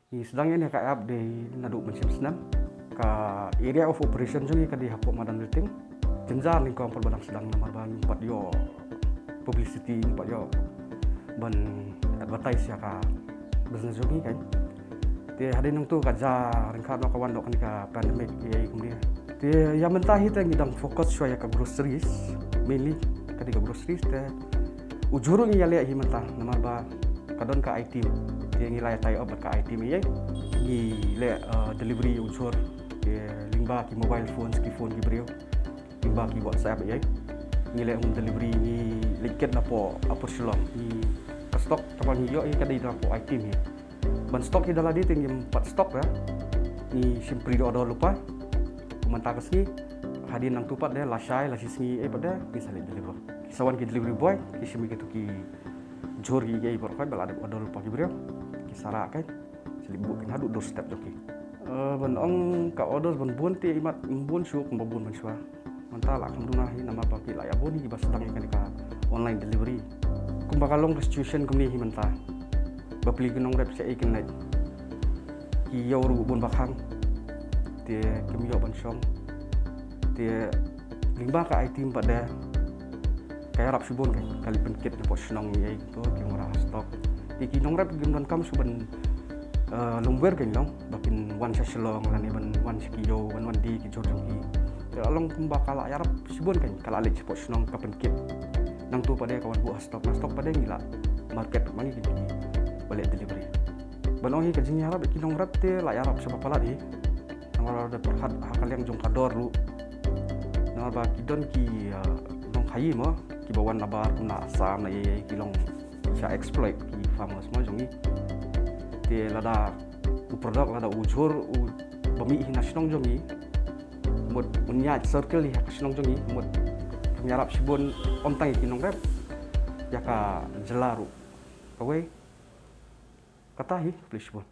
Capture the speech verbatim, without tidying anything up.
Ngi sdang ïa kane ka app dei naduh mynshem snem. Ka area of operation jong ngi ka dei hapoh Madan Riting. Jynjar nyngkong pat ba dang sdang namar ba ngim pat ïoh publicity, ngim pat ïoh ban advertise ïa ka business jong ngi kan. Te hadien nangta ka jia ryngkat noh ka wan noh kane ka pandemic ïa kumne. Te ïa mynta hi te ngi dang focus shuwa ïa ka groceries, mainly ka dei ka groceries te u jhur ngi ïaleh hi mynta namar ba ka don ka I-Team. Te ngi la ïa tie up bad ka I-Team ïa ngi leh, uh, delivery u jhur. Te lyngba ki mobile phones, ki phone ki briew, lyngba ki WhatsApp ïa ngi leh home delivery, ngi leit kit napoh Upper Shillong. Ngi ka stock kaba ngi ïoh ïa ka dei napoh I-Team hi. Ban stock hi da lade te ngim pat stock ïa. Ngi shim pre-order lypa. Mynta ka sngi, hadien nangta pat de, lashai, lashisngi ei pat de, ngi sa leit deliver. Ki sa wan ki delivery boy, ki shim ïa kito ki jhur ki ei baroh kai, ba la dep order lypa ki briew. Ki sa rah kai, sa leit buh kin haduh doorstep jong ki. Eh, ban ong ka orders ban bun te imat bun shuh kumba bun mynshuwa. Mynta la kham duna hi namar ba ki la ïa bun hi kiba sdang ïa kane ka online delivery. Kumba ka long ka situation kumne hi mynta. Bapli ki nongrep shaei kin leit. Ki ïew ruh bun ba khang. Te kim ïoh ban shong. Te lyngba ka I-Team pat de ka ïarap shibun ka, ka leit pynkit napoh shnong ïa to ki nongrep stock. Te ki nongrep kim donkam shuh ban, eh, lum wer kan long ba kin wan sha Shillong lane ban wan sha ki ïew, ban wan die ki jhur jong ki. Te la long kumba ka la ïarap shibun kan, ka la leit shapoh shnong ka pynkit. Nangta pat de ka wan buh ha stock, na stock pat de ngi la market ma ngi kin ki ba leh delivery. Ban ong hi ka jingïarap ki nongrep te la ïarap shibun palat hi. Namar da pyrkhat ha ka liang jong ka dor ruh. Namar ba ki don ki, uh, nongkhaïi mo, kiba wan nabar kum na Assam na ïa ki long sha exploit ki farmers mo jong ngi. Te lada u product, lada u jhur u ba mih hi na shnong jong ngi, mut un ïaid circle hi ha ka shnong jong ngi, mut ïarap shibun ym tang ïa ki nongrep, ïa ka jylla ruh. Kawei kata hi, khublei shibun.